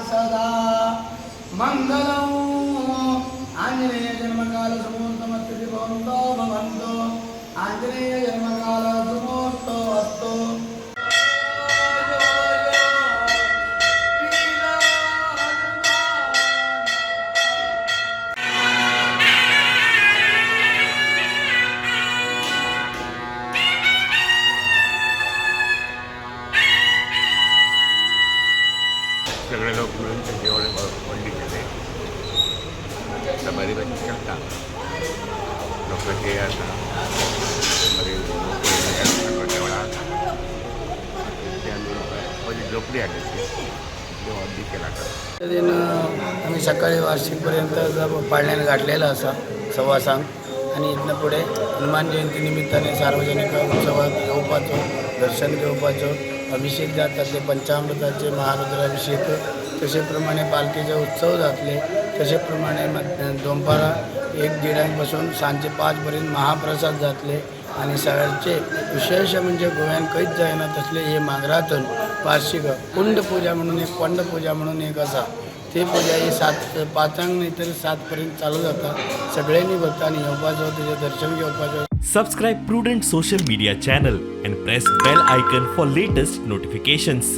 सदा मंगलम। आंजनेय जन्मकाल सुमुहूर्तमस्ति। भवन्तो भवन्तो, आंजनेय जन्मकाल सुमुहूर्तो अस्तु। सगळे लोक मिळून ते जेवण व्हडली केले। आतां बरी भाशेन चलता। लोकांचे आसा बरे लोक देवळाक। ते आमी पयली झोपडी आसली, ती व्हडली केला आतां। त्या दिन आमी सकाळी वार्षिकपर्यंत पाळण्यान गाठलेलं आसा 5:15. आनी इथनं पुढे हनुमान जयंती निमित्ताने सार्वजनिक उत्सवात येवपाचो, दर्शन घेवपाचो, अभिषेक जाता ते पंचामृताचे महारुद्र अभिषेक, तशे प्रमाणे पालखेचे उत्सव जातले। तशे प्रमाणे दोनपारां एक देडांक पासून सांजचे 5 पर्यंत महाप्रसाद जातले। आनी सगळ्याचे विशेष म्हणजे गोव्यान खंयच जायना तसले हे मांगरातून वार्षिक कुंड पूजा म्हणून एक, पंड पूजा म्हणून एक आसा। ती पूजा ही 7, 5 नाही तर 7 पर्यंत चालू जाता। सगळ्यांनी भक्तांनी येवपाचो, तेजें दर्शन घेवपाचो। Subscribe Prudent Social Media channel and press bell icon for latest notifications.